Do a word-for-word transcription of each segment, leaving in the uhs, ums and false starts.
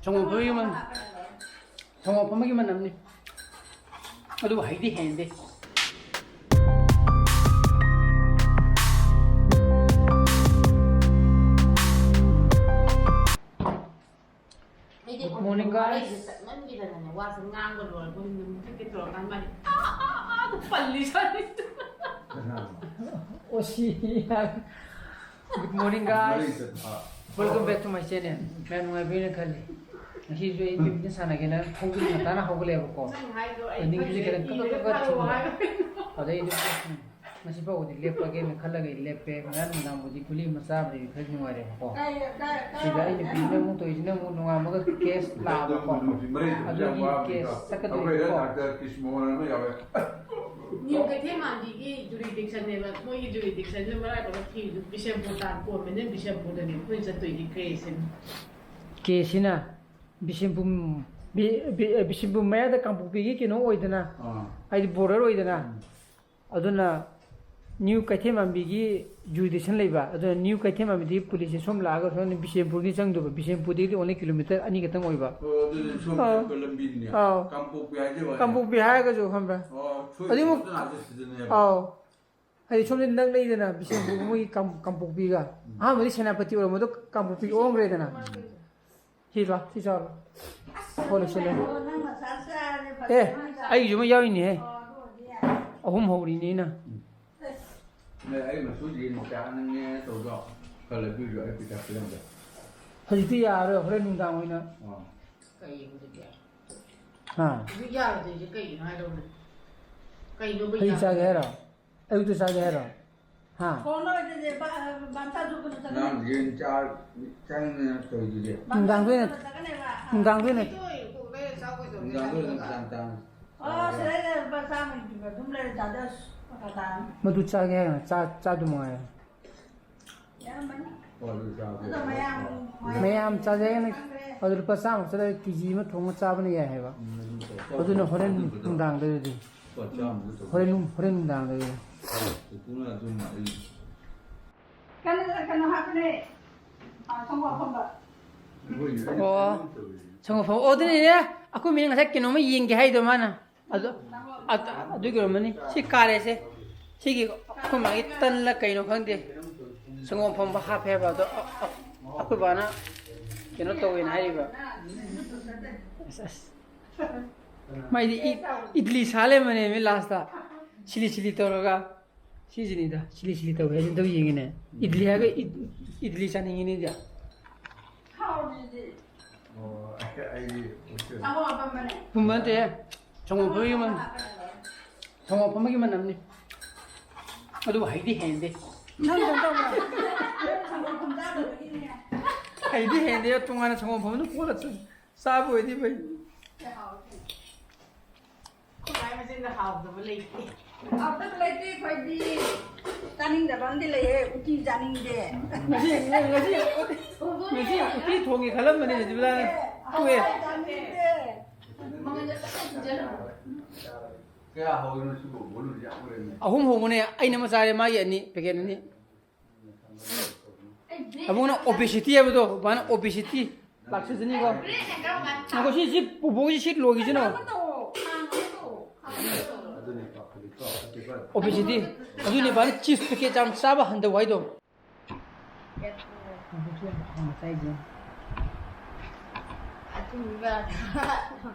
ꯁꯪꯒꯣꯝ ꯑꯐꯝꯕꯒꯤ ꯃꯅꯝ, ꯁꯪꯒꯣꯝ ꯑꯐꯝꯕꯒꯤ ꯃꯅꯝꯅꯤ꯫ ꯑꯗꯨꯕꯨ ꯍꯩꯗꯤ ꯍꯩꯅꯗꯦ꯫ ꯑꯩꯗꯤ Good morning, guys. ꯆꯠꯃꯟꯈꯤꯗꯅꯅꯦ, ꯋꯥꯁꯦ ꯉꯥꯡꯕ ꯂꯣꯏꯔꯕꯣꯏ ꯅꯤꯡꯉꯦ꯫ ꯃꯊꯛꯇ ꯇꯧꯔꯀꯥꯟꯗ ꯃꯥꯗꯤ ꯑꯥ, ꯑꯥ, ꯑꯥ, ꯑꯥ, ꯄꯜꯂꯤ ꯁꯥꯔꯤ꯫ ꯑꯣ, ꯁꯤ꯫ Good morning, guys. Welcome back to my channel. ꯃꯌꯥꯝ ꯅꯨꯡꯉꯥꯏꯕꯤꯔꯦꯅ ꯈꯜꯂꯤ꯫ ꯉꯁꯤꯁꯨ ꯑꯩ badminton ꯁꯥꯟꯅꯒꯦꯅ ꯈꯣꯡꯖꯤꯟ ꯉꯟꯇꯥꯅ ꯍꯧꯒꯠꯂꯛꯑꯦꯕꯀꯣ꯫ ꯅꯪ ꯍꯥꯏꯗꯣ ꯑꯩ ꯅꯤꯡꯕꯁꯦ ꯈꯪꯗꯦ, ꯈꯤꯇꯪ ꯀꯛ ꯀꯛ ꯀꯛ ꯏꯔꯒ ꯊꯤꯡꯕ꯫ ꯊꯥꯔꯛꯑꯣ ꯍꯥꯏꯕ꯫ ꯑꯗꯩ ꯑꯩꯗꯤ ꯉꯁꯤ ꯐꯥꯎꯕꯗꯤ ꯂꯦꯞꯄꯒꯦꯅ ꯈꯜꯂꯒ ꯑꯩ ꯂꯦꯞꯄꯦ꯫ ꯉꯔꯥꯡ ꯅꯨꯡꯗꯥꯡꯕꯨꯗꯤ ꯒꯨꯂꯤ ꯑꯃ ꯆꯥꯕꯗꯒꯤ ꯈꯔ ꯅꯨꯡꯉꯥꯏꯔꯦꯕꯀꯣ꯫ ꯁꯤꯗ ꯑꯩ ꯅꯨꯄꯤꯁꯤꯅ ꯑꯃꯨꯛ ꯇꯧꯔꯤꯁꯤꯅ ꯑꯃꯨꯛ ꯅꯣꯡꯉꯥꯟꯕꯒ case ꯂꯥꯛꯑꯕꯀꯣ꯫ ꯑꯗꯨꯒꯤ case ꯆꯠꯀꯗꯣꯏꯅꯤꯀꯣ꯫ New ꯀꯩꯊꯦꯜ ꯃꯥꯟꯕꯤꯒꯤ jurisdiction ꯅꯦꯕ, ꯃꯣꯏꯒꯤ jurisdiction ꯁꯦ ꯃꯔꯥꯏꯕꯛ ꯊꯤꯔꯤꯗꯨ ꯕꯤꯁꯦꯝꯄꯨꯔ ꯇꯥꯟ ꯀꯣꯟꯕꯅꯤꯅ ꯕꯤꯁꯦꯝꯄꯨꯔꯗꯅꯦ ꯑꯩꯈꯣꯏꯅ ꯆꯠꯇꯣꯏꯁꯦ case ꯁꯤꯅ꯫ Case ꯁꯤꯅ ꯕꯤꯁꯦꯝꯄꯨꯔ, ꯕꯤ-, ꯕꯤ-, ꯕꯤꯁꯦꯝꯄꯨꯔ ꯃꯌꯥꯗ ꯀꯥꯡꯄꯣꯛꯄꯤꯒꯤ ꯀꯩꯅꯣ ꯑꯣꯏꯗꯅ, ꯑꯥ꯫ ꯍꯥꯏꯗꯤ border ꯑꯣꯏꯗꯅ, ꯎꯝ꯫ ꯑꯗꯨꯅ New ꯀꯩꯊꯦꯜ ꯃꯥꯟꯕꯤꯒꯤ jurisdiction ꯂꯩꯕ, ꯑꯗꯨꯅ New ꯀꯩꯊꯦꯜ ꯃꯥꯟꯕꯤꯗꯒꯤ police ꯁꯦ ꯁꯣꯝ ꯂꯥꯛꯑꯒ ꯁꯣꯝ ꯕꯤꯁꯦꯝꯄꯨꯔꯗꯤ ꯆꯪꯗꯕ, ꯕꯤꯁꯦꯝꯄꯨꯔꯗꯒꯤꯗꯤ only kilometer ꯑꯅꯤ ꯈꯛꯇꯪ ꯑꯣꯏꯕ꯫ ꯑꯣ, ꯑꯗꯨꯗꯤ ꯁꯣꯝ ꯑꯥ꯫ ꯆꯠꯄ ꯂꯝꯕꯤꯅꯤꯅꯦ꯫ ꯑꯥꯎ꯫ ꯀꯥꯡꯄꯣꯛꯄꯤ ꯍꯥꯏꯁꯦ ꯋꯥꯅꯦ꯫ ꯀꯥꯡꯄꯣꯛꯄꯤ ꯍꯥꯏꯔꯒꯁꯨ ꯈꯪꯕ꯭ꯔꯥ? ꯑꯣ, ꯁꯣꯏ ꯑꯗꯨꯃꯨꯛ ꯑꯗꯨꯅ ꯑꯥ ꯁꯤꯗꯅꯦꯕ꯫ ꯑꯥꯎ꯫ ꯍꯥꯏꯗꯤ ꯁꯣꯝꯗ ꯅꯛꯅꯩꯗꯅ ꯕꯤꯁꯦꯝꯄꯨꯔꯒ ꯃꯣꯏꯒꯤ ꯀꯥꯡ-, ꯀꯥꯡꯄꯣꯛꯄꯤꯒ꯫ ꯎꯝ꯫ ꯑꯍꯥꯟꯕꯗꯤ ꯁꯦꯅꯥꯄꯇꯤ ꯑꯣꯏꯔꯝꯕꯗꯣ ꯀꯥꯡꯄꯣꯛꯄꯤ ꯑꯣꯟꯈ꯭ꯔꯦꯗꯅ꯫ ꯁꯤ ꯂꯥꯎ, ꯁꯤ ꯆꯥꯎ ꯂꯥꯎ꯫ ꯍꯣ, ꯂꯣꯏꯁꯤꯜꯂꯦ꯫ ꯑꯦ, ꯑꯩꯒꯤꯁꯨ ꯑꯃ ꯌꯥꯎꯔꯤꯅꯦꯍꯦ꯫ ꯑꯍꯨꯝ ꯍꯧꯔꯤꯅꯦ ꯑꯩꯅ꯫ ꯅꯣꯏ ꯑꯩ ꯃꯁꯨꯗꯤ ꯆꯥꯅꯤꯡꯉꯦ ꯇꯧꯗꯣ꯫ ꯈꯔ ꯂꯩꯕꯤꯔꯣ, ꯑꯩ ꯄꯩꯁꯥ ꯄꯤꯔꯝꯒꯦ꯫ ꯍꯧꯖꯤꯛꯇꯤ ꯌꯥꯔꯔꯣꯏ, ꯍꯣꯔꯦꯟ ꯅꯨꯡꯗꯥꯡ ꯑꯣꯏꯅ꯫ ꯑꯥ꯫ ꯀꯩꯒꯤꯅꯣ ꯑꯗꯨꯗꯤ? ꯍꯥ? ꯍꯧꯖꯤꯛ ꯌꯥꯔꯣꯏꯗꯣꯏꯁꯦ ꯀꯩꯒꯤꯅꯣ ꯍꯥꯏꯔꯛꯎꯅꯦ? ꯀꯩꯅꯣꯕ ꯍꯧꯖꯤꯛ ꯆꯥꯒꯦ ꯌꯥꯔꯣꯏꯗꯣꯏꯁꯦ? ꯍꯥꯏꯔꯣ? ꯑꯌꯨꯛꯇ ꯆꯥꯒꯦ ꯍꯥꯏꯔꯣ? ꯍꯥ? ꯀꯣꯟꯅ ꯑꯣꯏꯗꯣꯏꯅꯦ, ꯕ-, ꯕꯥꯝꯆꯥ ꯊꯣꯛꯄꯗ ꯆꯠꯀꯅꯤ꯫ ꯅꯪ ꯌꯦꯟ ꯆꯥ-, ꯆꯥꯅꯤꯡꯗꯅ ꯇꯧꯔꯤꯗꯨꯗꯤ꯫ ꯅꯨꯡꯗꯥꯡꯗ ꯑꯣꯏꯅ, ꯕꯥꯝꯆꯥ ꯊꯣꯛꯄꯗ ꯆꯠꯀꯅꯦꯕ꯫ ꯅꯨꯡꯗꯥꯡꯗ ꯑꯣꯏꯅ꯫ ꯅꯨꯡꯗꯥꯡꯗ ꯑꯣꯏꯅ ꯆꯥꯛ ꯆꯥꯅꯤꯡꯕ꯫ ꯑꯣ, ꯁꯤꯗꯩꯗ ꯂꯨꯄꯥ ꯆꯥꯝꯃꯒꯤ ꯄꯤꯕ ꯑꯗꯨꯝ ꯂꯩꯔꯦ, ꯆꯥꯖꯁꯨ ꯃꯈꯥ ꯇꯥꯅ꯫ ꯃꯗꯨ ꯆꯥꯒꯦ ꯍꯥꯏꯔꯣ? ꯆꯥ-, ꯆꯥꯗꯨ ꯃꯉꯥꯏꯔꯦ꯫ ꯌꯥꯝꯃꯅꯤ꯫ ꯑꯣ, ꯑꯗꯨ ꯆꯥꯕ ꯑꯗꯣ ꯌꯥꯏ꯫ ꯃꯌꯥꯝ ꯃꯌꯥꯝ ꯆꯥꯖꯒꯅꯤ꯫ ꯈꯪꯗ꯭ꯔꯦ꯫ ꯑꯗꯨ ꯂꯨꯄꯥ ꯆꯥꯝꯃ ꯆꯠꯂꯒ ꯀꯦ ꯖꯤ ꯑꯃ ꯊꯣꯡꯉ ꯆꯥꯕꯅ ꯌꯥꯏ ꯍꯥꯏꯕ꯫ ꯎꯝ, ꯑꯗꯨ ꯇꯧ-, ꯑꯗꯨꯅ ꯍꯣꯔꯦꯟ ꯑꯗꯨꯝꯕꯗꯣ ꯅꯨꯡꯗꯥꯡꯗꯗꯤ꯫ ꯂꯨꯄꯥ ꯆꯥꯝꯃꯗꯣ ꯇꯧ-, ꯍꯣꯔꯦꯟ ꯅꯨꯡ-, ꯍꯣꯔꯦꯟ ꯅꯨꯡꯗꯥꯡꯗꯗꯤ꯫ ꯄꯨꯄꯨꯅ ꯑꯗꯨꯝ ꯑꯩ ꯀꯩꯅꯣ, ꯀꯩꯅꯣ ꯍꯥꯞꯄꯅꯦ꯫ ꯑꯥ, ꯁꯪꯒꯣꯝ ꯑꯐꯝꯕ꯫ ꯑꯣ, ꯁꯪꯒꯣꯝ ꯐꯝ, ꯑꯣ, ꯑꯗꯨꯅꯤꯅꯦ, ꯑꯩꯈꯣꯏ ꯃꯤꯅ ꯉꯁꯥꯏ ꯀꯩꯅꯣꯝꯃ ꯌꯦꯡꯒꯦ ꯍꯥꯏꯗꯣ ꯃꯥꯅ꯫ ꯑꯗꯨ, ꯑꯗꯨ, ꯑꯗꯨꯒꯤ ꯑꯣꯏꯔꯝꯃꯅꯤ꯫ ꯁꯤ ꯀꯥꯔꯦꯁꯦ꯫ ꯁꯤꯒꯤ ꯑꯩꯈꯣꯏ ꯃꯥꯒꯤ ꯇꯟꯂ ꯀꯩꯅꯣ ꯈꯪꯗꯦ, ꯁꯪꯒꯣꯝ ꯐꯝꯕ ꯍꯥꯞꯄꯦ ꯍꯥꯏꯕ꯫ ꯑꯗꯣ ꯑ-, ꯑ-, ꯑꯩꯈꯣꯏ ꯕꯥꯅ ꯀꯩꯅꯣ ꯇꯧꯋꯦꯅ ꯍꯥꯏꯔꯤꯕ꯫ ꯑꯁ, ꯑꯁ꯫ ꯃꯥꯏꯗꯤ ꯏ-, ꯏꯗꯂꯤ ꯁꯥ ꯂꯩꯔꯝꯕꯅꯦꯃꯤ ꯂꯥꯁꯇ꯫ ꯁꯤꯂꯤ ꯁꯤꯂꯤ ꯇꯧꯔꯒ꯫ ꯁꯤꯁꯤꯅꯤꯗ, ꯁꯤꯂꯤ ꯁꯤꯂꯤ ꯇꯧꯋꯦ ꯍꯥꯏꯁꯦ ꯑꯝꯇꯕꯨ ꯌꯦꯡꯒꯦꯅꯦ꯫ ꯏꯗꯂꯤ ꯍꯥꯏꯔꯒ ꯏꯗ-, ꯏꯗꯂꯤ ꯆꯥꯅꯤꯡꯉꯤꯅꯦꯗꯤ꯫ ꯍꯥꯎꯔꯤꯗꯨꯗꯤ꯫ ꯑꯣ, ꯑꯩ, ꯑꯩꯗꯤ ꯎꯠꯇꯦ꯫ ꯁꯪꯒꯣꯝ ꯑꯐꯝꯕꯅꯦ꯫ ꯄꯨꯝꯕ ꯅꯠꯇꯦ꯫ ꯁꯪꯒꯣꯝ ꯑꯐꯝꯕꯒꯤ ꯃꯅꯝ-, ꯁꯪꯒꯣꯝ ꯑꯐꯝꯕꯒꯤ ꯃꯅꯝꯅꯤ꯫ ꯑꯗꯨꯕꯨ ꯍꯩꯗꯤ ꯍꯩꯅꯗꯦ꯫ ꯅꯪ ꯀꯩꯅꯣ ꯇꯧꯕ꯭ꯔꯥ? ꯁꯪꯒꯣꯝ ꯑꯐꯝ ꯆꯥꯗꯕꯒꯤꯅꯦ꯫ ꯍꯩꯗꯤ ꯍꯩꯅꯗꯦ, ꯇꯣꯉꯥꯟꯅ ꯁꯪꯒꯣꯝ ꯑꯐꯝꯕꯗꯨ ꯀꯣꯠꯂ ꯆꯥ-, ꯆꯥꯕ ꯑꯣꯏꯗꯤ ꯐꯩ꯫ ꯀꯌꯥ ꯍꯥꯎꯒꯦ? ꯑꯩꯈꯣꯏ ꯃꯥꯏ ꯃꯆꯤꯟꯗ ꯍꯥꯎꯗꯕ ꯂꯩꯇꯦ꯫ ꯍꯥꯎꯇꯕ ꯂꯩꯇꯦ ꯑꯩꯈꯣꯏꯗꯤ꯫ ꯆꯥꯅꯤꯡꯗꯕ ꯑꯃꯗꯤ ꯂꯩꯌꯦ, ꯎꯇꯤ ꯆꯥꯅꯤꯡꯗꯦ꯫ ꯉꯁꯤ, ꯉꯁꯤ, ꯉꯁꯤ ꯎꯇꯤ ꯊꯣꯡꯒꯦ ꯈꯜꯂꯝꯕꯅꯦ ꯍꯧꯖꯤꯛ ꯕꯂꯥꯅ꯫ ꯇꯣꯛꯑꯦ꯫ ꯆꯥꯅꯤꯡꯗꯦ꯫ ꯃꯉꯣꯟꯗ ꯂꯣꯏ ꯍꯦꯟꯖꯜꯂꯣ꯫ ꯀꯌꯥ ꯍꯧꯔꯤꯅꯣ ꯁꯤꯕꯨ? ꯕꯣꯂꯨꯝꯁꯦ ꯌꯥꯝ ꯂꯩꯔꯝꯃꯦ꯫ ꯑꯍꯨꯝ ꯍꯧꯕꯅꯦ, ꯑꯩꯅ ꯑꯃ ꯆꯥꯔꯦ, ꯃꯥꯒꯤ ꯑꯅꯤ, ꯄꯦꯀꯦꯠ ꯑꯅꯤ꯫ ꯑꯕꯨꯡꯅ obesity ꯍꯥꯏꯕꯗꯣ, ꯕꯥꯅ obesity ꯂꯥꯛꯆꯁꯅꯤꯀꯣ꯫ ꯉꯥꯏꯈꯣ, ꯁꯤ, ꯁꯤ ꯄꯨꯄꯨꯒꯤ ꯁꯤ ꯂꯣꯏꯈꯤꯁꯤꯅꯣ꯫ ꯑꯗꯨꯅꯦ ꯄꯥꯈꯠꯂꯤꯀꯣ꯫ Obesity꯫ ꯑꯗꯨꯅꯦ ꯕꯥꯅ chips packet ꯌꯥꯝ ꯆꯥꯕ ꯍꯟꯊꯧ ꯍꯥꯏꯗꯣ꯫ ꯄꯨꯄꯨꯁꯨ ꯌꯥꯝ ꯍꯥꯎꯅ ꯆꯥꯏꯁꯦ꯫ ꯑꯊꯨꯝꯕ꯫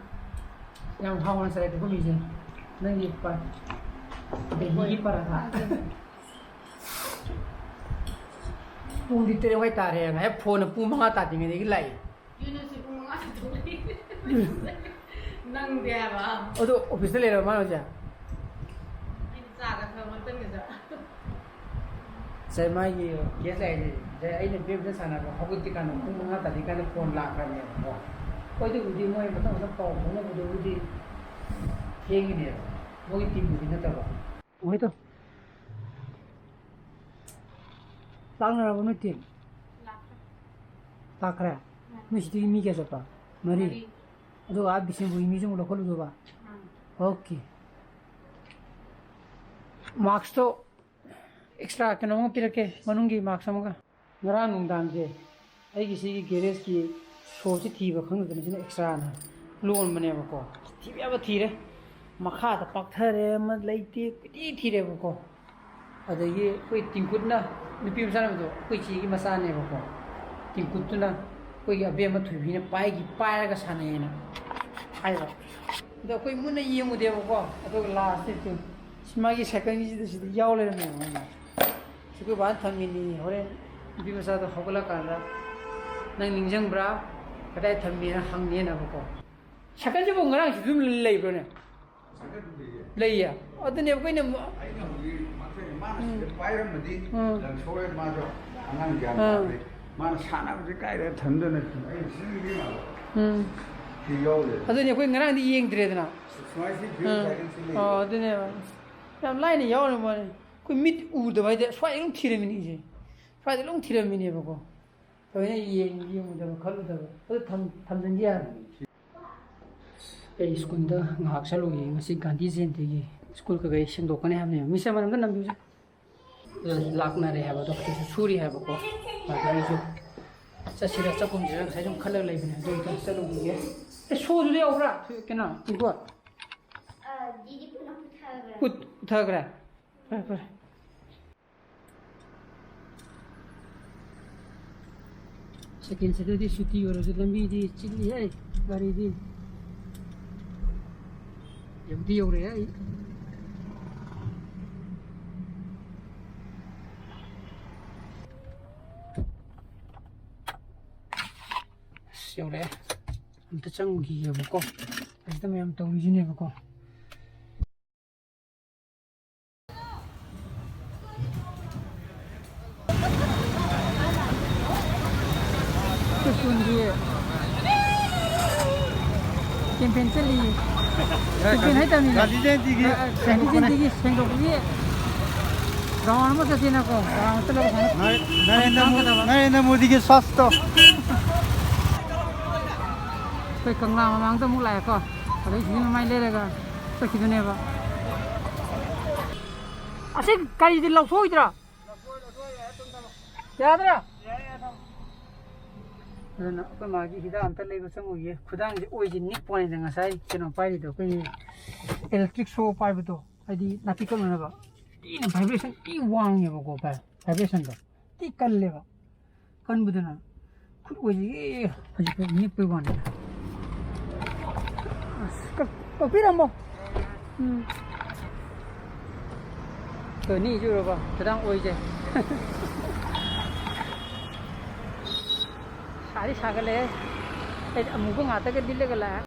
ꯌꯥꯝ ꯍꯥꯎꯅ ꯆꯥꯏ ꯄꯨꯄꯨꯒꯤꯁꯦ꯫ ꯅꯪꯒꯤ ꯄ-, ꯗꯦꯜꯂꯤꯒꯤ ꯄꯔꯥꯊꯥ꯫ ꯄꯨꯡꯗꯤ ꯇꯔꯦꯠ ꯋꯥꯏ ꯇꯥꯔꯦ꯫ ꯉꯁꯥꯏ ꯐꯣꯟꯅ ꯄꯨꯡ ꯃꯉꯥ ꯇꯥꯗ꯭ꯔꯤꯉꯩꯗꯒꯤ ꯂꯥꯛꯏ꯫ ꯌꯨꯅꯨꯁꯤ ꯄꯨꯡ ꯃꯉꯥꯗ ꯊꯣꯛꯂꯛꯏ꯫ ꯅꯪꯗꯦ ꯍꯥꯏꯕ꯫ ꯑꯗꯣ ꯑꯣꯐꯤꯁꯇ ꯂꯩꯔꯕ ꯃꯥꯅ ꯍꯧꯖꯤꯛ? ꯑꯩꯅ ꯆꯥꯒ ꯊꯛꯑ ꯃꯇꯝꯗꯨꯗ꯫ ꯉꯁꯥꯏ ꯃꯥꯒꯤ ꯀꯦꯁ ꯂꯥꯛꯏꯁꯦ꯫ ꯉꯁꯥꯏ ꯑꯩꯅ ꯕꯦꯝꯁ ꯁꯥꯟꯅꯕ ꯍꯧꯒꯠꯇ꯭ꯔꯤ ꯀꯥꯟꯗ ꯄꯨꯡ ꯃꯉꯥ ꯇꯥꯗ꯭ꯔꯤ ꯀꯥꯟꯗ ꯐꯣꯟ ꯂꯥꯛꯈ꯭ꯔꯕꯅꯦꯕꯀꯣ꯫ ꯍꯣꯏ, ꯑꯗꯨꯕꯨꯗꯤ ꯃꯣꯏ ꯃꯊꯪ ꯃꯊꯪ ꯄꯥꯎ ꯐꯥꯎꯅꯕꯗꯨꯕꯨꯗꯤ ꯊꯦꯡꯉꯤꯅꯦꯕ꯫ ꯃꯣꯏꯒꯤ ꯇꯤꯝꯕꯨꯗꯤ ꯅꯠꯇꯕ꯫ ꯍꯣꯏꯗꯣ꯫ ꯂꯥꯛꯅꯔꯕꯣ ꯅꯣꯏ ꯇꯤꯝ? ꯂꯥꯛꯈ꯭ꯔꯦ꯫ ꯂꯥꯛꯈ꯭ꯔꯦ? ꯎꯝ꯫ ꯅꯣꯏ ꯁꯤꯗꯒꯤ ꯃꯤ ꯀꯌꯥ ꯆꯠꯄ? ꯃꯔꯤ? ꯃꯔꯤ꯫ ꯑꯗꯨꯒ ꯑꯥ ꯕꯤꯁꯦꯝꯄꯨꯔꯒꯤ ꯃꯤꯁꯨ ꯑꯃꯨꯛ ꯂꯧꯈꯠꯂꯨꯗꯧꯕ? ꯎꯝ꯫ Okay꯫ ꯃꯥꯛꯁꯇꯣ extra ꯀꯩꯅꯣ ꯑꯃ ꯄꯤꯔꯛꯀꯦ, ꯃꯅꯨꯡꯒꯤ ꯃꯥꯛꯁ ꯑꯃꯒ꯫ ꯉꯔꯥꯡ ꯅꯨꯡꯗꯥꯡꯁꯦ ꯑꯩꯒꯤ ꯁꯤꯒꯤ ꯒꯦꯔꯦꯖꯀꯤ ꯁꯣꯁꯤ ꯊꯤꯕ ꯈꯪꯗꯗꯅ ꯁꯤꯅ ꯑꯦꯛꯁꯇ꯭ꯔꯥꯅ ꯂꯣꯟꯕꯅꯦꯕꯀꯣ꯫ ꯊꯤꯕ ꯌꯥꯕ ꯊꯤꯔꯦ, ꯃꯈꯥꯗ ꯄꯥꯛꯊꯔꯦ, ꯑꯃ ꯂꯩꯇꯦ, ꯀꯣꯏꯊꯤ ꯊꯤꯔꯦꯕꯀꯣ꯫ ꯑꯗꯒꯤ ꯑꯩꯈꯣꯏ ꯇꯤꯡꯀꯨꯠꯅ, ꯅꯨꯄꯤ ꯃꯆꯥꯅꯨꯄꯤꯗꯣ ꯑꯩꯈꯣꯏ ꯆꯦꯒꯤ ꯃꯆꯥꯅꯦꯕꯀꯣ, ꯇꯤꯡꯀꯨꯠꯇꯨꯅ ꯑꯩꯈꯣꯏꯒꯤ ꯑꯕꯦꯝꯃ ꯊꯣꯏꯕꯤꯅ ꯄꯥꯏꯒꯤ ꯄꯥꯏꯔꯒ ꯁꯥꯟꯅꯩꯌꯦꯅ ꯍꯥꯏꯕ꯫ ꯑꯗꯣ ꯑꯩꯈꯣꯏ ꯃꯨꯟꯅ ꯌꯦꯡꯉꯨꯗꯦꯕꯀꯣ, ꯑꯗꯨꯒ ꯂꯥꯁꯇ ꯁꯤ ꯃꯥꯒꯤ ꯁꯥꯏꯀꯜꯒꯤꯁꯤꯗ ꯁꯤꯗ ꯌꯥꯎ ꯂꯩꯔꯝꯃꯦꯕ ꯃꯥꯅ꯫ ꯁꯤ ꯑꯩꯈꯣꯏ ꯕꯥꯅ ꯊꯝꯃꯤꯅꯤ, ꯍꯣꯔꯦꯟ ꯅꯨꯄꯤ ꯃꯆꯥꯗꯣ ꯍꯧꯒꯠꯂꯀꯥꯟꯗ "ꯅꯪ ꯅꯤꯡꯁꯤꯡꯕ꯭ꯔꯥ? ꯀꯗꯥꯏ ꯊꯝꯃꯤꯅ?" ꯍꯪꯅꯦꯅꯕꯀꯣ꯫ ꯁꯥꯏꯀꯜꯁꯤꯕꯨ ꯉꯔꯥꯡꯁꯤ ꯑꯗꯨꯝ ꯂꯩꯕ꯭ꯔꯣꯅꯦ? ꯂꯩꯌꯦ꯫ ꯑꯗꯨꯅꯦ ꯑꯩꯈꯣꯏꯅ ꯑꯃꯨꯛ ꯑꯩꯅ ꯍꯧꯖꯤꯛ ꯃꯥꯡꯊꯣꯛꯑꯦ꯫ ꯃꯥꯅ ꯎꯝ꯫ ꯁꯤꯗ ꯄꯥꯏꯔꯝꯃꯗꯤ ꯎꯝ꯫ ꯂꯪꯊꯣꯛꯑꯦ꯫ ꯃꯥꯁꯨ ꯑꯉꯥꯡ ꯒ꯭ꯌꯥꯟ ꯑꯥ꯫ ꯇꯥꯗ꯭ꯔꯦ꯫ ꯃꯥꯅ ꯁꯥꯟꯅꯕꯁꯦ ꯀꯥꯏꯗ ꯊꯝꯗꯣꯏꯅꯣ? ꯑꯩ ꯁꯤꯖꯤꯟꯅꯕꯤ ꯃꯥꯜꯂꯦ꯫ ꯎꯝ꯫ ꯁꯤ ꯌꯥꯎꯗꯦ꯫ ꯑꯗꯨꯅꯦ ꯑꯩꯈꯣꯏ ꯉꯔꯥꯡꯗꯤ ꯌꯦꯡꯗ꯭ꯔꯦꯗꯅ꯫ ꯁꯨꯃꯥꯏꯅ ꯁꯤ ꯎꯝ꯫ ꯁꯥꯏꯀꯜꯁꯤ ꯂꯩꯌꯦ꯫ ꯑꯣ, ꯑꯗꯨꯅꯦꯕ꯫ ꯌꯥꯝ ꯂꯥꯏꯅ ꯌꯥꯎꯔꯝꯕ ꯋꯥꯅꯤ꯫ ꯑꯩꯈꯣꯏ ꯃꯤꯠ ꯎꯗꯕ ꯍꯥꯏꯗꯤ ꯁ꯭ꯋꯥꯏꯗ ꯑꯗꯨꯝ ꯊꯤꯔꯝꯃꯤꯅꯤ ꯑꯩꯁꯦ꯫ ꯁ꯭ꯋꯥꯏꯗ ꯑꯗꯨꯝ ꯊꯤꯔꯝꯃꯤꯅꯦꯕꯀꯣ꯫ ꯊꯑꯣꯏꯅ ꯌꯦꯡ-, ꯌꯦꯡꯉꯨꯗꯕ ꯈꯜꯂꯨꯗꯕ꯫ ꯑꯗꯨ ꯊꯝ-, ꯊꯝꯖꯤꯟꯒꯦ ꯌꯥꯔꯦ꯫ ꯑꯩ ꯁ꯭ꯀꯨꯜꯗ ꯉꯥꯏꯍꯥꯛ ꯆꯠꯂꯨꯒꯦ꯫ ꯉꯁꯤ ꯒꯥꯟꯙꯤ ꯖꯌꯟꯇꯤꯒꯤ ꯁ꯭ꯀꯨꯜ ꯀꯩꯀꯩ ꯁꯦꯡꯗꯣꯛꯀꯅꯤ ꯍꯥꯏꯕꯅꯦꯕ꯫ ꯃꯤꯁ ꯑꯃꯅ ꯑꯝꯇ ꯅꯝꯕꯤꯌꯨꯁꯦ꯫ ꯑꯗꯨ ꯂꯥꯛꯅꯔꯦ ꯍꯥꯏꯕ, ꯑꯗꯣ ꯍꯧꯖꯤꯛꯁꯨ ꯁꯨꯔꯤ ꯍꯥꯏꯕꯀꯣ꯫ ꯑꯗ ꯑꯩꯁꯨ ꯆꯠꯁꯤꯔꯥ ꯆꯠꯀꯨꯝꯁꯤꯔꯥ ꯉꯁꯥꯏ ꯁꯨꯝ ꯈꯜꯂꯒ ꯂꯩꯕꯅꯦ꯫ ꯑꯗꯨ ꯑꯝꯇ ꯆꯠꯂꯨꯈꯤꯒꯦ꯫ ꯑꯦ, ꯁꯣꯗꯨꯗꯤ ꯌꯥꯎꯕ꯭ꯔꯥ? ꯀꯩꯅꯣ, ꯏꯕꯣ? ꯑ, ꯗꯤꯗꯤ ꯄꯨꯟꯅ ꯄꯨꯊꯈ꯭ꯔꯦ꯫ ꯄꯨꯠ-, ꯄꯨꯊꯈ꯭ꯔꯦ? ꯐꯔꯦ, ꯐꯔꯦ꯫ ꯁꯦꯀꯦꯟ ꯁꯤꯗꯗꯤ ꯁꯨꯇꯤ ꯑꯣꯏꯔꯁꯨ ꯂꯝꯕꯤꯗꯤ ꯆꯤꯜꯂꯤꯍꯦ, ꯒꯥꯔꯤꯗꯤ꯫ ꯌꯧꯗꯤ ꯌꯧꯔꯛꯑꯦ ꯑꯩ꯫ ꯑꯁ, ꯌꯧꯔꯛꯑꯦ꯫ ꯑꯝꯇ ꯆꯪꯉꯨꯈꯤꯒꯦꯕꯀꯣ꯫ ꯑꯁꯤꯗ ꯃꯌꯥꯝ ꯇꯧꯔꯤꯁꯤꯅꯦꯕꯀꯣ꯫ ꯑꯩꯈꯣꯏ ꯁ꯭ꯀꯨꯜꯒꯤ ꯀꯦꯝꯄꯦꯟ ꯆꯠꯂꯤꯌꯦ꯫ ꯀꯦꯝꯄꯦꯟ ꯍꯥꯏꯇꯥꯕꯅꯤꯅꯦ꯫ ꯒꯥꯟꯙꯤ ꯖꯌꯟꯇꯤꯒꯤ ꯑ, ꯑ, ꯒꯥꯟꯙꯤ ꯁꯦꯡꯗꯣꯛꯄꯅꯦ꯫ ꯖꯌꯟꯇꯤꯒꯤ ꯁꯦꯡꯗꯣꯛꯄꯒꯤ ꯔꯥꯎꯟ ꯑꯃ ꯆꯠꯁꯦꯅꯀꯣ, ꯔꯥꯎꯟ ꯆꯠꯂꯒ ꯁꯨꯃꯥꯏꯅ ꯅꯔꯦꯟꯗ꯭ꯔ ꯃꯣ-, ꯉꯥꯡꯒꯗꯕ꯫ ꯅꯔꯦꯟꯗ꯭ꯔ ꯃꯣꯗꯤꯒꯤ ꯁ꯭ꯋꯥꯁꯇꯣ꯫ ꯑꯩꯈꯣꯏ ꯀꯪꯂꯥ ꯃꯃꯥꯡꯗ ꯑꯃꯨꯛ ꯂꯥꯛꯑꯦꯀꯣ꯫ ꯑꯗꯩ ꯁꯤꯒꯤ ꯃꯃꯥꯏ ꯂꯩꯔꯒ ꯆꯠꯈꯤꯗꯣꯏꯅꯦꯕ꯫ ꯑꯁꯤ ꯀꯔꯤꯗꯤ ꯂꯧꯊꯣꯛꯑꯣꯏꯗ꯭ꯔꯥ? ꯌꯥꯗ꯭ꯔꯥ? ꯑꯗꯨꯅ ꯑꯩꯈꯣꯏ ꯃꯥꯒꯤ ꯍꯤꯗꯥꯛ ꯑꯝꯇ ꯂꯩꯕ ꯆꯪꯉꯨꯒꯦ꯫ ꯈꯨꯗꯥꯡꯁꯦ ꯑꯣꯏꯁꯦ ꯅꯤꯛꯄ ꯋꯥꯅꯤꯗ, ꯉꯁꯥꯏ ꯀꯩꯅꯣ ꯄꯥꯏꯔꯤꯗꯣ, ꯑꯩꯈꯣꯏꯒꯤ electric shock ꯄꯥꯏꯕꯗꯣ, ꯍꯥꯏꯗꯤ ꯅꯥꯄꯤ ꯀꯛꯅꯅꯕ, ꯊꯤꯅ vibration ꯊꯤ ꯋꯥꯡꯉꯦꯕꯀꯣ ꯚꯥꯏ, vibrationꯗꯣ ꯊꯤ ꯀꯜꯂꯦꯕ꯫ ꯀꯟꯕꯗꯨꯅ ꯈꯨꯠ ꯑꯣꯏꯁꯦ ꯍꯧꯖꯤꯛꯐꯥꯎ ꯅꯤꯛꯄꯩ ꯋꯥꯅꯤꯗ꯫ ꯑꯁ, ꯀꯛ-, ꯀꯛꯄꯤꯔꯝꯃꯣ꯫ ꯎꯝ꯫ ꯇꯣꯅꯤ ꯆꯨꯔꯕ ꯈꯤꯇꯪ ꯑꯣꯏꯁꯦ꯫ ꯁꯥꯗꯤ ꯁꯥꯒꯠꯂꯦ꯫ ꯑꯩꯗꯤ ꯑꯃꯨꯕ ꯉꯥꯛꯇꯒ ꯂꯤꯠꯂꯒ ꯂꯥꯛꯑꯦ꯫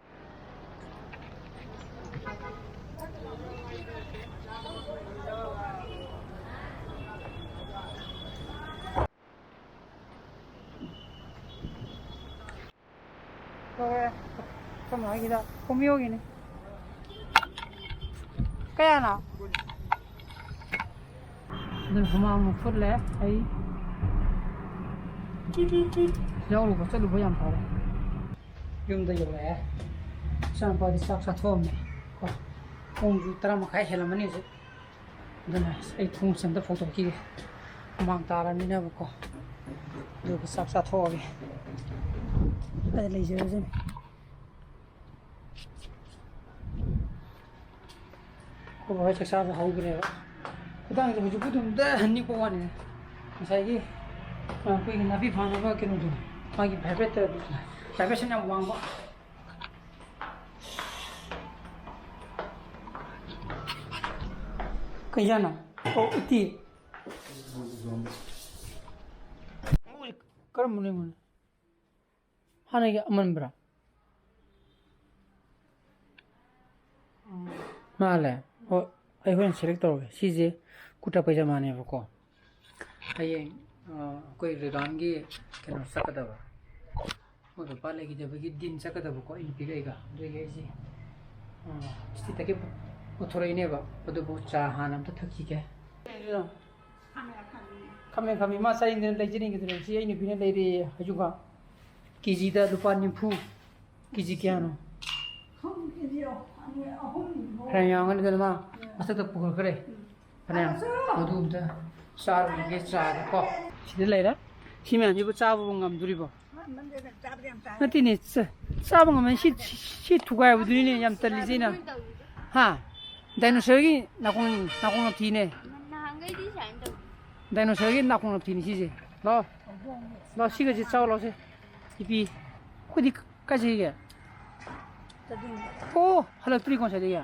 ꯂꯧꯔꯦ꯫ ꯀꯃꯥꯏꯒꯤꯗ ꯄꯣꯃꯤꯌꯣꯒꯤꯅꯤ꯫ ꯀꯌꯥꯅꯣ? ꯑꯗꯨꯅ ꯍꯨꯃꯥꯡ ꯑꯃꯨꯛ ꯐꯨꯠꯂꯦ ꯑꯩ꯫ ꯌꯥꯎꯔꯨꯕ ꯆꯠꯂꯨꯕ ꯌꯥꯝ ꯐꯔꯦ꯫ ꯌꯨꯝꯗ ꯌꯧꯔꯛꯑꯦ꯫ ꯏꯆꯥꯅꯨꯄꯥꯗꯤ ꯆꯥꯛ ꯆꯥꯊꯣꯛꯑꯝꯃꯦ ꯀꯣ꯫ ꯄꯨꯡꯁꯨ ꯇꯔꯥ ꯃꯈꯥꯏ ꯍꯦꯜꯂꯝꯃꯅꯤ ꯍꯧꯖꯤꯛ꯫ ꯑꯗꯨꯅ ꯑꯩ ꯊꯣꯡꯁꯦ ꯑꯝꯇ ꯐꯧꯗꯣꯛꯈꯤꯒꯦ꯫ ꯍꯨꯃꯥꯡ ꯇꯥꯔꯕꯅꯤꯅꯕꯀꯣ꯫ ꯑꯗꯨꯒ ꯆꯥꯛ ꯆꯥꯊꯣꯛꯑꯒꯦ꯫ ꯑꯗ ꯂꯩꯖꯔꯁꯅꯤ꯫ ꯑꯩꯈꯣꯏ ꯕꯥ ꯍꯣꯏ ꯆꯥꯛ ꯆꯥꯕ ꯍꯧꯈ꯭ꯔꯦꯕ꯫ ꯈꯨꯗꯥꯡꯁꯦ ꯍꯧꯖꯤꯛꯄꯨ ꯑꯗꯨꯝ ꯗ ꯅꯤꯛꯄ ꯋꯥꯅꯤꯅꯦ꯫ ꯉꯁꯥꯏꯒꯤ, ꯑ, ꯑꯩꯈꯣꯏꯒꯤ ꯅꯥꯄꯤ ꯐꯥꯅꯕ ꯀꯩꯅꯣꯗꯣ, ꯃꯥꯒꯤ vibrate-, vibration ꯌꯥꯝ ꯋꯥꯡꯕ꯫ ꯀꯩ ꯏꯟꯖꯥꯡꯅꯣ? ꯑꯣ, ꯎꯇꯤ꯫ ꯀꯔꯝꯕꯅꯣ ꯌꯦꯡꯉꯨꯅꯦ꯫ ꯍꯥꯟꯅꯒꯤ ꯑꯃꯟꯕ꯭ꯔꯥ? ꯃꯥꯜꯂꯦ꯫ ꯍꯣꯏ, ꯑꯩ ꯍꯣꯔꯦꯟ select ꯇꯧꯔꯒꯦ꯫ ꯁꯤꯁꯦ ꯀꯨꯔꯇꯥ ꯄꯩꯖꯃꯥꯅꯦꯕꯀꯣ꯫ ꯍꯌꯦꯡ, ꯑ, ꯑꯩꯈꯣꯏ ꯔꯤꯒꯥꯟꯒꯤ ꯀꯩꯅꯣ ꯆꯠꯀꯗꯕ, ꯃꯣꯏ ꯄꯄꯥ ꯂꯩꯈꯤꯗꯕꯒꯤ ꯗꯤꯟ ꯆꯠꯀꯗꯕꯀꯣ, ꯑꯩ ꯅꯨꯄꯤꯒ ꯑꯩꯒ꯫ ꯑꯗꯨꯒꯤ ꯑꯩꯁꯦ, ꯑ, ꯁꯤꯇꯤ ꯇꯈꯦꯜ ꯄꯨꯊꯣꯔꯛꯏꯅꯦꯕ꯫ ꯑꯗꯨꯕꯨ ꯆꯥ ꯍꯥꯟꯅ ꯑꯝꯇ ꯊꯛꯈꯤꯒꯦ꯫ ꯈꯥꯃꯦꯟ, ꯈꯥꯃꯦꯟ꯫ ꯈꯥꯃꯦꯟ, ꯈꯥꯃꯦꯟ꯫ ꯃꯥ ꯆꯥꯅꯤꯡꯗꯅ ꯂꯩꯖꯅꯤꯡꯒꯤꯗꯨꯅꯦ꯫ ꯁꯤ ꯑꯩ ꯅꯨꯄꯤꯅ ꯂꯩꯔꯦꯌꯦ ꯍꯩꯖꯨꯡꯒ꯫ ꯀꯦꯖꯤꯗ ꯂꯨꯄꯥ ꯅꯤꯐꯨ꯫ ꯀꯦꯖꯤ ꯀꯌꯥꯅꯣ? ꯈꯪꯗꯦ, ꯀꯦꯖꯤ ꯑꯅꯤ, ꯑꯍꯨꯝ꯫ ꯐꯅꯌꯥꯝ ꯌꯥꯝꯒꯅꯤꯗꯅ ꯃꯥ ꯎꯝ꯫ ꯃꯊꯛꯇ ꯄꯨꯈꯠꯈ꯭ꯔꯦ꯫ ꯎꯝ꯫ ꯐꯅꯌꯥꯝ꯫ ꯑꯗꯨ ꯑꯝꯇ ꯆꯥꯔꯨꯒꯦ, ꯆꯥꯒꯦꯀꯣ꯫ ꯁꯤꯗ ꯂꯩꯔꯦ꯫ ꯁꯤ ꯃꯌꯥꯝꯁꯤꯕꯨ ꯆꯥꯕꯕꯨ ꯉꯝꯗꯣꯔꯤꯕꯣ? ꯅꯠꯇꯦꯅꯦ, ꯆꯥ-, ꯆꯥꯕ ꯉꯝꯃꯦ꯫ ꯁꯤ, ꯁꯤ, ꯁꯤ ꯊꯨꯒꯥꯏꯕꯗꯨꯅꯤꯅꯦ ꯌꯥꯝ ꯇꯜꯂꯤꯁꯦ ꯑꯩꯅ꯫ ꯍꯥ? ꯗꯥꯏꯅꯣꯁꯔꯒꯤ ꯅꯥꯀꯣꯡ, ꯅꯥꯀꯣꯡ ꯅꯥꯞꯊꯤꯅꯦ꯫ ꯅꯍꯥꯟꯈꯩꯗꯤ ꯁꯨꯃꯥꯏꯅ ꯇꯧꯗꯦ꯫ ꯗꯥꯏꯅꯣꯁꯔꯒꯤ ꯅꯥꯀꯣꯡ ꯅꯥꯞꯊꯤꯅꯦ ꯁꯤꯁꯦ꯫ ꯂꯥꯛꯑꯣ꯫ ꯂꯥꯛꯑꯣ, ꯁꯤꯒꯁꯦ ꯆꯥꯎ ꯂꯥꯛꯑꯣꯁꯦ꯫ ꯏꯄꯤ꯫ ꯑꯩꯈꯣꯏꯗꯤ ꯀꯥꯏ ꯆꯠꯈꯤꯒꯦ? ꯑꯣ, ꯍꯜꯂꯛꯇ꯭ꯔꯤꯀꯣ ꯉꯁꯥꯏꯗꯒꯤ?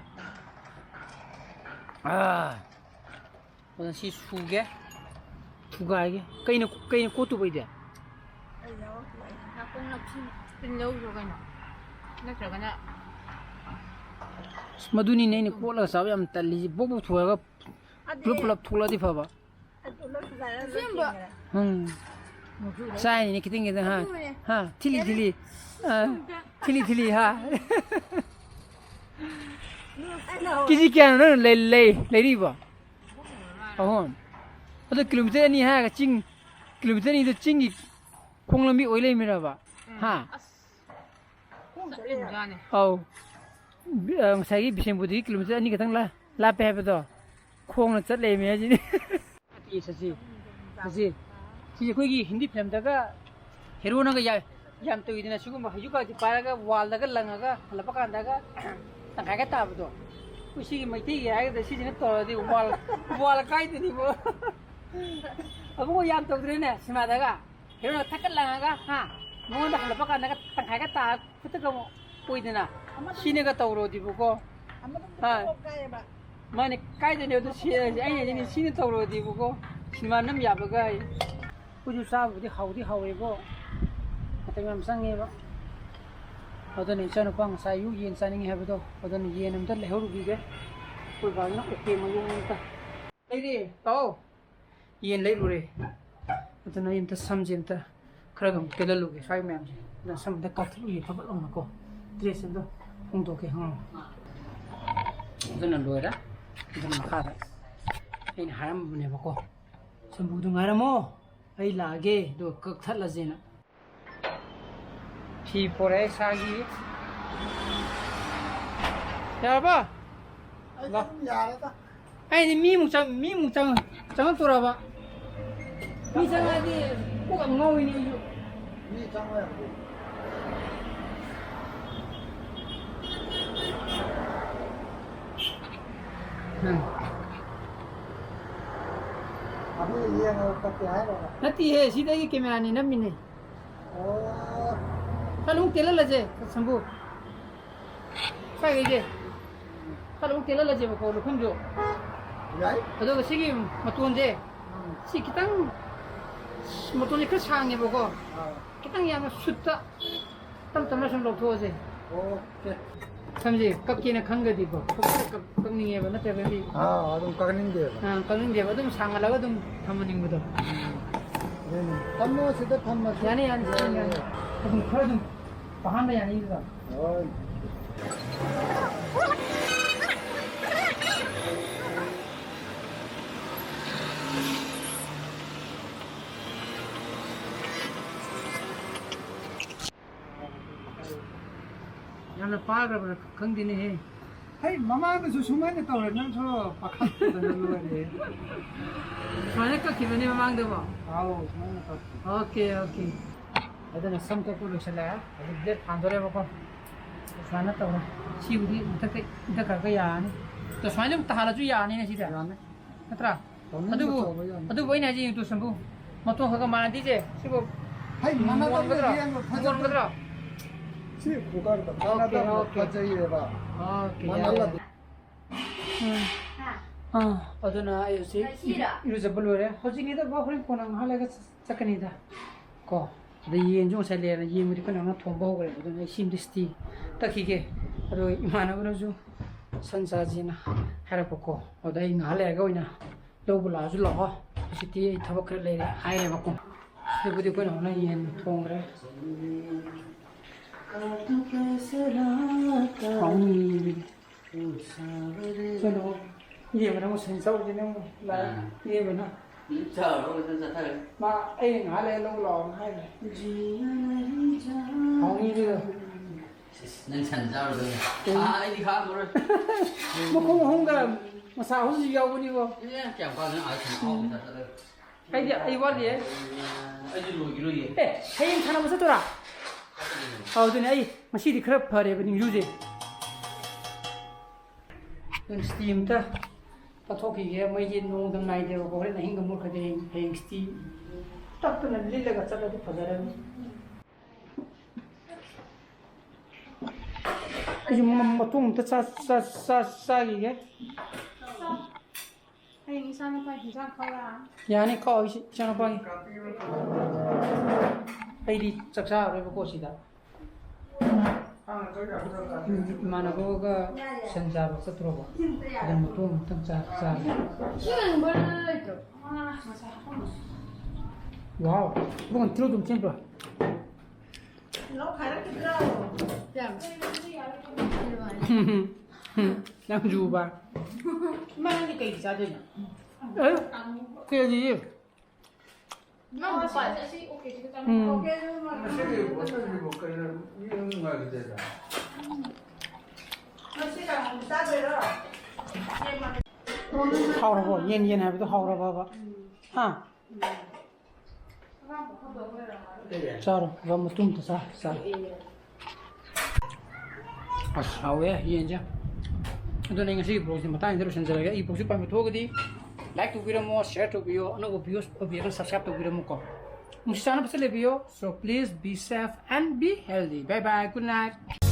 ꯑꯥ꯫ ꯑꯗꯨꯅ ꯁꯤ ꯁꯨꯒꯦ, ꯊꯨꯒꯥꯏꯒꯦ꯫ ꯀꯩꯅ, ꯀꯩꯅ ꯀꯣꯠꯇꯨꯕ ꯑꯩꯗꯤ? ꯅꯥꯀꯣꯡ ꯅꯞꯁꯤꯟ ꯇꯤꯟ ꯂꯧꯈ꯭ꯔꯣ ꯀꯩꯅꯣ? ꯅꯠꯇ꯭ꯔꯒꯅ ꯑꯁ, ꯃꯗꯨꯅꯤꯅꯦ ꯑꯩꯅ ꯀꯣꯠꯂꯒ ꯆꯥꯕ ꯌꯥꯝ ꯇꯜꯂꯤꯁꯦ꯫ ꯕꯣꯛ ꯕꯣꯛ ꯊꯨꯒꯥꯏꯔꯒ ꯄꯨꯂꯞ ꯄꯨꯂꯞ ꯊꯣꯛꯂꯛꯑꯗꯤ ꯐꯕ꯫ ꯑꯁꯦꯡꯕ꯫ ꯎꯝ꯫ ꯆꯥꯏꯅꯤꯅꯦ ꯈꯤꯇꯪ ꯈꯤꯇꯪ, ꯍꯥ? ꯑꯗꯨꯅꯦ꯫ ꯍꯥ? ꯊꯤꯂꯤ ꯊꯤꯂꯤ꯫ ꯑꯥ, ꯊꯤꯂꯤ ꯊꯤꯂꯤ, ꯍꯥ? ꯀꯦꯖꯤ ꯀꯌꯥꯅꯣ ꯅꯪ ꯂꯩ-, ꯂꯩ-, ꯂꯩꯔꯤꯕꯣ? ꯑꯍꯨꯝ꯫ ꯑꯗꯣ ꯀꯤꯂꯣꯃꯤꯇꯔ ꯑꯅꯤ ꯍꯥꯏꯔꯒ ꯆꯤꯡ, ꯀꯤꯂꯣꯃꯤꯇꯔ ꯑꯅꯤꯗꯣ ꯆꯤꯡꯒꯤ ꯈꯣꯡ ꯂꯝꯕꯤ ꯑꯣꯏ ꯂꯩꯔꯝꯃꯤꯔꯕ? ꯎꯝ꯫ ꯍꯥ? ꯑꯁ꯫ ꯈꯣꯡ ꯆꯠꯂꯤꯔꯣ? ꯆꯠꯂꯤꯕꯖꯥꯠꯅꯦ꯫ ꯑꯧ꯫ ꯕꯤ-, ꯑ, ꯉꯁꯥꯏꯒꯤ ꯕꯤꯁꯦꯝꯄꯨꯔꯗꯒꯤ ꯀꯤꯂꯣꯃꯤꯇꯔ ꯑꯅꯤ ꯈꯛꯇꯪ ꯂꯥ-, ꯂꯥꯞꯄꯦ ꯍꯥꯏꯕꯗꯣ꯫ ꯈꯣꯡꯅ ꯆꯠ ꯂꯩꯔꯝꯃꯤ ꯍꯥꯏꯁꯤꯅꯤ꯫ ꯁꯤ, ꯁꯤ, ꯁꯤ꯫ ꯁꯤꯁꯦ ꯑꯩꯈꯣꯏꯒꯤ ꯍꯤꯟꯗꯤ ꯐꯤꯂꯝꯗꯒ ꯍꯦꯔꯣꯅꯒ ꯌꯥ-, ꯌꯥꯝ ꯇꯧꯏꯗꯅ, ꯁꯤꯒꯨꯝꯕ ꯍꯩꯖꯨꯛꯀꯥꯁꯦ ꯄꯥꯏꯔꯒ ꯋꯥꯜꯗꯒ ꯂꯪꯉꯒ ꯍꯜꯂꯛꯄ ꯀꯥꯟꯗꯒ ꯇꯪꯈꯥꯏꯒ ꯇꯥꯕꯗꯣ꯫ ꯑꯩꯈꯣꯏ ꯁꯤꯒꯤ ꯃꯩꯇꯩꯒꯤ ꯍꯥꯏꯒꯗ꯭ꯔꯥ, ꯁꯤꯁꯤꯅ ꯇꯧꯔꯗꯤ ꯋꯥꯜ, ꯋꯥꯜ ꯀꯥꯏꯗꯣꯏꯅꯤꯕꯣ꯫ ꯑꯕꯨꯡꯉꯣ, ꯌꯥꯝ ꯇꯧꯗ꯭ꯔꯦꯅꯦ ꯁꯤꯅꯦꯃꯥꯗꯒ? ꯍꯦꯔꯣꯅ ꯊꯛꯀꯠ ꯂꯪꯉꯒ, ꯍꯥ? ꯃꯉꯣꯟꯗ ꯍꯜꯂꯛꯄ ꯀꯥꯟꯗꯒ ꯇꯪꯈꯥꯏꯒ ꯇꯥꯔ ꯈꯨꯠꯇꯒ ꯑꯃꯨꯛ ꯑꯣꯏꯗꯅ꯫ ꯑꯃꯗꯨ ꯁꯤꯅꯒ ꯇꯧꯔꯣꯗꯤꯕꯀꯣ꯫ ꯑꯃꯗꯨ ꯍꯥ꯫ ꯃꯀꯣꯛ ꯀꯥꯏꯌꯦꯕ꯫ ꯃꯥꯅꯦ, ꯀꯥꯏꯗꯣꯏꯅꯦ ꯑꯗꯨ ꯁꯤ-, ꯑꯩꯅ ꯍꯥꯏꯁꯤꯅꯦ, ꯁꯤꯅ ꯇꯧꯔꯣꯗꯤꯕꯀꯣ꯫ ꯁꯤꯅꯦꯃꯥ ꯅꯝ ꯌꯥꯕꯒ ꯍꯥꯏ꯫ ꯑꯩꯈꯣꯏꯁꯨ ꯆꯥꯕꯕꯨꯗꯤ ꯍꯥꯎꯗꯤ ꯍꯥꯎꯋꯦꯕꯣ꯫ ꯃꯇꯝ ꯌꯥꯝ ꯆꯪꯉꯦꯕ꯫ ꯑꯗꯨꯅ ꯏꯆꯥꯅꯨꯄꯥ ꯉꯁꯥꯏ ꯑꯌꯨꯛ ꯌꯦꯟ ꯆꯥꯅꯤꯡꯉꯦ ꯍꯥꯏꯕꯗꯣ, ꯑꯗꯨꯅ ꯌꯦꯟ ꯑꯝꯇ ꯂꯩꯍꯧꯔꯨꯈꯤꯒꯦ꯫ ꯑꯩꯈꯣꯏ ꯕꯥꯁꯤꯅ ꯑꯣꯀꯦ ꯃꯌꯣꯡ ꯑꯝꯇ꯫ ꯂꯩꯔꯦ, ꯂꯥꯛꯑꯣ꯫ ꯌꯦꯟ ꯂꯩꯔꯨꯔꯦ꯫ ꯑꯗꯨꯅ ꯑꯩ ꯑꯝꯇ ꯁꯝꯁꯦ ꯑꯝꯇ ꯈꯔꯒ ꯑꯃꯨꯛ ꯀꯦꯜꯍꯜꯂꯨꯒꯦ ꯁ꯭ꯋꯥꯏ ꯃꯌꯥꯝꯁꯦ꯫ ꯑꯗꯨꯅ ꯁꯝ ꯑꯝꯇ ꯀꯛꯊꯠꯂꯨꯒꯦ ꯐꯕꯠ ꯂꯥꯎꯅꯀꯣ꯫ ꯗ꯭ꯔꯦꯁ ꯑꯝꯇ ꯍꯣꯡꯗꯣꯛꯀꯦ꯫ ꯎꯝ꯫ ꯑꯗꯨꯅ ꯂꯣꯏꯔꯦ꯫ ꯑꯗꯨꯅ ꯃꯈꯥꯗ ꯑꯩꯅ ꯍꯥꯏꯔꯝꯕꯅꯦꯕꯀꯣ, "ꯁꯝꯄꯨꯗꯨ ꯉꯥꯏꯔꯝꯃꯣ, ꯑꯩ ꯂꯥꯛꯑꯒꯦ, ꯑꯗꯨꯒ ꯀꯛꯊꯠꯂꯁꯦꯅ"꯫ ꯐꯤ ꯄꯣꯔꯛꯑꯦ ꯏꯁꯥꯒꯤ꯫ ꯌꯥꯔꯕ? ꯑꯩ ꯂꯥ꯫ ꯑꯗꯨꯝ ꯌꯥꯔꯦꯗ꯫ ꯑꯩꯗꯤ ꯃꯤꯃꯨꯛ ꯆꯪ-, ꯃꯤꯃꯨꯛ ꯆꯪ-, ꯆꯪꯉꯛꯇꯣꯔꯕ? ꯃꯤ ꯆꯪꯉꯛꯑꯗꯤ ꯀꯣꯛ ꯌꯥꯝ ꯉꯥꯎꯋꯤꯅꯦ ꯑꯩꯁꯨ꯫ ꯃꯤ ꯎꯝ꯫ ꯑꯗꯨ ꯌꯦꯡꯉꯒ ꯀꯛꯀꯦ ꯍꯥꯏꯔꯣ? ꯅꯠꯇꯤꯌꯦ, ꯁꯤꯗꯒꯤ ꯀꯦꯃꯦꯔꯥꯅꯤ ꯅꯝꯃꯤꯅꯦ꯫ ꯑꯣ꯫ ꯈꯔ ꯂꯣꯡ ꯇꯦꯜꯍꯜꯂꯁꯦ, ꯁꯝꯕꯨ꯫ ꯁ꯭ꯋꯥꯏꯒꯩꯁꯦ꯫ ꯈꯔ ꯂꯣꯡ ꯇꯦꯜꯍꯜꯂꯁꯦꯕꯀꯣ, ꯂꯧꯐꯝꯁꯨ꯫ ꯌꯥꯏ꯫ ꯑꯗꯨꯒ ꯁꯤꯒꯤ ꯃꯇꯣꯟꯁꯦ, ꯎꯝ꯫ ꯁꯤ ꯈꯤꯇꯪ, ꯃꯇꯣꯟꯁꯦ ꯈꯔ ꯁꯥꯡꯉꯦꯕꯀꯣ꯫ ꯑꯥ꯫ ꯈꯤꯇꯪ ꯌꯥꯝꯅ ꯁꯨꯠꯇ ꯇꯞ ꯇꯞꯅ ꯁꯨꯝ ꯂꯧꯊꯣꯛꯑꯁꯦ꯫ ꯑꯣꯀꯦ꯫ ꯁꯝꯁꯦ ꯀꯛꯀꯦꯅ ꯈꯪꯒ꯭ꯔꯗꯤꯀꯣ, ꯐꯖꯅ ꯀꯛ-, ꯀꯛꯅꯤꯡꯉꯦꯕ, ꯅꯠꯇ꯭ꯔꯒꯗꯤ ꯑꯥ, ꯑꯗꯨꯝ ꯀꯛꯅꯤꯡꯗꯦꯕ꯫ ꯑꯥ, ꯀꯛꯅꯤꯡꯗꯦꯕ꯫ ꯑꯗꯨꯝ ꯁꯥꯡꯍꯜꯂꯒ ꯑꯗꯨꯝ ꯊꯝꯍꯟꯅꯤꯡꯕꯗꯣ꯫ ꯎꯝ꯫ ꯑꯗꯨꯅꯤ꯫ ꯊꯝꯃꯣ, ꯁꯤꯗ ꯊꯝꯃꯁꯤ꯫ ꯌꯥꯅꯤ, ꯌꯥꯅꯤ, ꯌꯥꯅꯤ, ꯌꯥꯅꯤ꯫ ꯑꯗꯨꯝ ꯈꯔ ꯑꯗꯨꯝ ꯄꯥꯍꯟꯕ ꯌꯥꯅꯤ ꯑꯗꯨꯗ꯫ ꯍꯣꯏ꯫ ꯌꯥꯝꯅ ꯄꯥꯈ꯭ꯔꯕ꯭ꯔꯥ ꯈꯪꯗꯦꯅꯦꯍꯦ꯫ ꯍꯩ, ꯃꯃꯥꯡꯗꯁꯨ ꯁꯨꯃꯥꯏꯅ ꯇꯧꯔꯦ, ꯅꯪꯁꯨ ꯄꯥꯈꯠꯇꯅ ꯂꯣꯏꯔꯦ꯫ ꯁꯨꯃꯥꯏꯅ ꯀꯛꯈꯤꯕꯅꯦ ꯃꯃꯥꯡꯗꯕꯣ? ꯑꯥꯎ, ꯁꯨꯃꯥꯏꯅ ꯀꯛꯈꯤ꯫ Okay, okay. ꯑꯗꯨꯅ ꯁꯝ ꯀꯛꯄ ꯂꯣꯏꯁꯤꯜꯂꯛꯑꯦ꯫ ꯍꯧꯖꯤꯛ blade ꯐꯥꯟꯗꯣꯔꯦꯕꯀꯣ꯫ ꯁꯨꯃꯥꯏꯅ ꯇꯧꯔꯦ꯫ ꯁꯤꯕꯨꯗꯤ ꯃꯊꯛꯇ ꯏꯟꯊꯛꯈ꯭ꯔꯒ ꯌꯥꯔꯅꯤ꯫ ꯑꯗꯣ ꯁꯨꯃꯥꯏꯅ ꯑꯗꯨꯝ ꯇꯥꯍꯜꯂꯁꯨ ꯌꯥꯔꯅꯤꯅꯦ ꯁꯤꯗꯤ꯫ ꯌꯥꯅꯤ꯫ ꯅꯠꯇ꯭ꯔꯥ? ꯇꯧꯅꯤꯡꯕ ꯑꯗꯨꯕꯨ, ꯇꯧꯕ ꯌꯥꯅꯤ꯫ ꯑꯗꯨꯕꯨ ꯑꯩꯅ ꯍꯥꯏꯁꯦ ꯌꯦꯡꯉꯨ ꯇꯨ ꯁꯝꯕꯨ꯫ ꯃꯇꯣꯟ ꯈꯔ ꯈꯔ ꯃꯥꯟꯅꯗꯤꯁꯦ꯫ ꯁꯤꯕꯨ ꯍꯩ, ꯃꯥꯟꯅꯗꯕꯗꯣ ꯃꯨꯟꯒꯗ꯭ꯔꯣ? ꯌꯦꯡꯕ ꯐꯖꯗꯦ꯫ ꯃꯨꯟꯒꯗ꯭ꯔꯣ? ꯁꯤ ꯀꯨꯀꯔꯗ ꯑꯣꯀꯦ, ꯃꯥꯟꯅꯗꯕꯅ ꯑꯣꯀꯦ꯫ ꯐꯖꯩꯌꯦꯕ꯫ ꯑꯣꯀꯦ, ꯌꯥꯔꯦ, ꯃꯥꯟꯅꯜꯂꯗꯤ꯫ ꯌꯥꯔꯦ꯫ ꯎꯝ꯫ ꯑꯥ, ꯑꯗꯨꯅ ꯑꯩ ꯍꯧꯖꯤꯛ ꯉꯁꯤꯔꯣ? ꯏꯔꯨꯖꯕ ꯂꯣꯏꯔꯦ꯫ ꯍꯧꯖꯤꯛꯅꯤꯗ ꯕꯕꯥ, ꯍꯣꯔꯦꯟ ꯀꯣꯟꯅ ꯉꯥꯏꯍꯥꯛ ꯂꯩꯔꯒ ꯆꯠꯀꯅꯤꯗ꯫ ꯀꯣ꯫ ꯑꯗꯩ ꯌꯦꯟꯁꯨ ꯉꯁꯥꯏ ꯂꯩꯔꯅ ꯌꯦꯟꯕꯨꯗꯤ ꯑꯩꯈꯣꯏ ꯅꯪꯅ ꯊꯣꯡꯕ ꯍꯧꯈ꯭ꯔꯦꯕ, ꯑꯗꯨꯅ ꯑꯩ ꯁꯤꯝꯗꯤ ꯁꯤꯇꯤ ꯇꯛꯈꯤꯒꯦ꯫ ꯑꯗꯣ ꯏꯃꯥꯟꯅꯕꯅꯁꯨ ꯁꯟ ꯆꯥꯁꯦꯅ ꯍꯥꯏꯔꯛꯄꯀꯣ꯫ ꯑꯗ ꯑꯩ ꯉꯥꯏꯍꯥꯛ ꯂꯩꯔꯒ ꯑꯣꯏꯅ ꯂꯧꯕ ꯂꯥꯛꯑꯁꯨ ꯂꯥꯛꯑꯣ, ꯍꯧꯖꯤꯛꯇꯤ ꯑꯩ ꯊꯕꯛ ꯈꯔ ꯂꯩꯔꯦ ꯍꯥꯏꯔꯦꯕꯀꯣ꯫ ꯁꯤꯗꯕꯨꯗꯤ ꯑꯩꯈꯣꯏ ꯅꯪꯅ ꯌꯦꯟ ꯊꯣꯡꯈ꯭ꯔꯦ꯫ ꯍꯥꯎꯅꯤ꯫ ꯆꯠꯂꯣ꯫ ꯏꯕꯦꯝꯃ, ꯅꯪꯕꯨ ꯁꯟ ꯆꯥꯎꯁꯦ, ꯅꯪꯕꯨ ꯂꯥꯛꯑꯦ꯫ ꯑꯥ꯫ ꯏꯕꯦꯝꯃꯅ꯫ ꯎꯝ, ꯆꯥꯔꯨꯔꯣ, ꯅꯪ ꯆꯠꯊꯔꯒꯦ꯫ ꯃꯥ ꯑꯩ ꯉꯥꯏꯍꯥꯛ ꯂꯩꯔ ꯂꯧ ꯂꯥꯛꯑꯣꯅ ꯍꯥꯏꯈ꯭ꯔꯦ꯫ ꯍꯥꯎꯅꯤ ꯑꯗꯨꯗꯣ꯫ ꯏꯁ, ꯅꯪ ꯁꯟ ꯆꯥꯔꯨꯗꯣꯏꯅꯦ꯫ ꯎꯝ꯫ ꯑꯥ, ꯑꯩꯗꯤ ꯈꯥꯛꯑꯝꯃꯔꯣꯏ꯫ ꯃꯈꯣꯡ ꯑꯍꯨꯝꯒ ꯃꯁꯥ ꯑꯍꯨꯝꯁꯨ ꯌꯥꯎꯕꯅꯤꯀꯣ꯫ ꯑꯦ, ꯀꯌꯥꯝ ꯀꯥꯟꯗꯅ ꯑꯥ ꯁꯟ ꯑꯍꯥꯎꯕ ꯆꯥ ꯆꯠꯂꯒ꯫ ꯑꯩꯗꯤ ꯑꯩ ꯋꯥꯠꯂꯤꯌꯦ꯫ ꯑꯩꯁꯨ ꯂꯣꯏꯈꯤꯔꯣꯏꯌꯦ꯫ ꯑꯦ, ꯍꯌꯦꯡ ꯁꯥꯟꯅꯕ ꯆꯠꯇꯣꯏꯔꯥ? ꯑꯧ, ꯑꯗꯨꯅꯦ, ꯑꯩ ꯉꯁꯤꯗꯤ ꯈꯔ ꯐꯔꯦꯕ ꯅꯤꯡꯖꯨꯁꯦ꯫ ꯅꯪ ꯁ꯭ꯇꯤ ꯑꯝꯇ ꯇꯛꯊꯣꯛꯈꯤꯒꯦ꯫ ꯃꯩꯁꯦ ꯅꯣꯡꯗꯝ ꯅꯥꯏꯗꯦꯕꯀꯣ꯫ ꯍꯣꯔꯦꯟ ꯑꯍꯤꯡꯒ ꯃꯨꯠꯈ꯭ꯔꯗꯤ ꯍꯌꯦꯡ, ꯍꯌꯦꯡ ꯁ꯭ꯇꯤ ꯇꯛꯇꯅ ꯂꯤꯠꯂꯒ ꯆꯠꯂꯗꯤ ꯐꯖꯔꯅꯤ꯫ ꯑꯩꯁꯨ ꯃ-, ꯃꯇꯣꯡ ꯑꯝꯇ ꯆꯥ-, ꯆꯥ-, ꯆꯥ-, ꯆꯥꯈꯤꯒꯦ꯫ ꯍꯌꯦꯡ ꯏꯆꯥꯅꯨꯄꯥ ꯍꯤꯟꯖꯥꯡ ꯈꯔ ꯌꯥꯅꯤ, ꯀꯛꯑꯣ, ꯏꯆꯥ-, ꯏꯆꯥꯅꯨꯄꯥꯒꯤ꯫ ꯑꯩꯗꯤ ꯆꯥꯛ ꯆꯥꯔꯔꯣꯏꯕꯀꯣ ꯁꯤꯗ꯫ ꯏꯃꯥꯟꯅꯕꯒ ꯁꯟ ꯆꯥꯕ ꯆꯠꯇ꯭ꯔꯣꯕ? ꯑꯗꯨ ꯃꯇꯣꯡ ꯑꯃꯇꯪ ꯆꯥ-, ꯆꯥꯒꯦ꯫ ꯁꯤ ꯃꯅꯨꯡꯗ ꯂꯩꯇ꯭ꯔꯣ? ꯋꯥꯎ, ꯏꯕꯨꯡꯉꯣ, ꯇꯤꯜꯍꯧ ꯑꯗꯨꯝ ꯁꯦꯝꯕ꯭ꯔꯣ? ꯌꯥꯝ ꯅꯪꯁꯨꯕ꯫ ꯏꯃꯥ, ꯅꯪꯗꯤ ꯀꯩꯒꯤ ꯆꯥꯗꯣꯏꯅꯣ? ꯑꯦ, ꯀꯦꯖꯤ꯫ ꯅꯪ ꯃꯄꯥꯟ ꯎꯝ꯫ ꯉꯁꯤꯗꯤ ꯄꯣꯠꯇꯨꯗꯤꯕꯨ ꯀꯩꯅꯣ ꯃꯤ ꯑꯃ ꯅꯨꯡꯉꯥꯏꯈꯤꯗꯦꯗ꯫ ꯍꯥꯎꯔꯕꯣ? ꯌꯦꯟ, ꯌꯦꯟ ꯍꯥꯏꯕꯗꯣ ꯍꯥꯎꯔꯕꯕ? ꯍꯥ? ꯆꯥꯔꯣ, ꯕꯕꯥ, ꯃꯇꯨꯝ ꯑꯝꯇ ꯆꯥ-, ꯆꯥꯔꯣ꯫ ꯑꯁ, ꯍꯥꯎꯋꯦ ꯌꯦꯟꯁꯦ꯫ ꯑꯗꯨꯅ ꯑꯩ ꯉꯁꯤꯒꯤ vlogꯁꯦ ꯃꯇꯥꯡꯁꯤꯗ ꯂꯣꯏꯁꯤꯟꯖꯔꯒꯦ꯫ ꯑꯩꯒꯤ vlogꯁꯦ ꯄꯥꯝꯕ ꯊꯣꯛꯑꯒꯗꯤ like ꯇꯧꯕꯤꯔꯝꯃꯣ, share ꯇꯧꯕꯤꯌꯣ, ꯑꯅꯧꯕ viewers ꯑꯣꯏꯕꯤꯔꯒꯅ subscribe ꯇꯧꯕꯤꯔꯝꯃꯨꯀꯣ꯫ ꯅꯨꯡꯁꯤ ꯆꯥꯟꯅꯕꯁꯦ ꯂꯩꯕꯤꯌꯣ꯫ So please be safe and be healthy. Bye bye. Good night.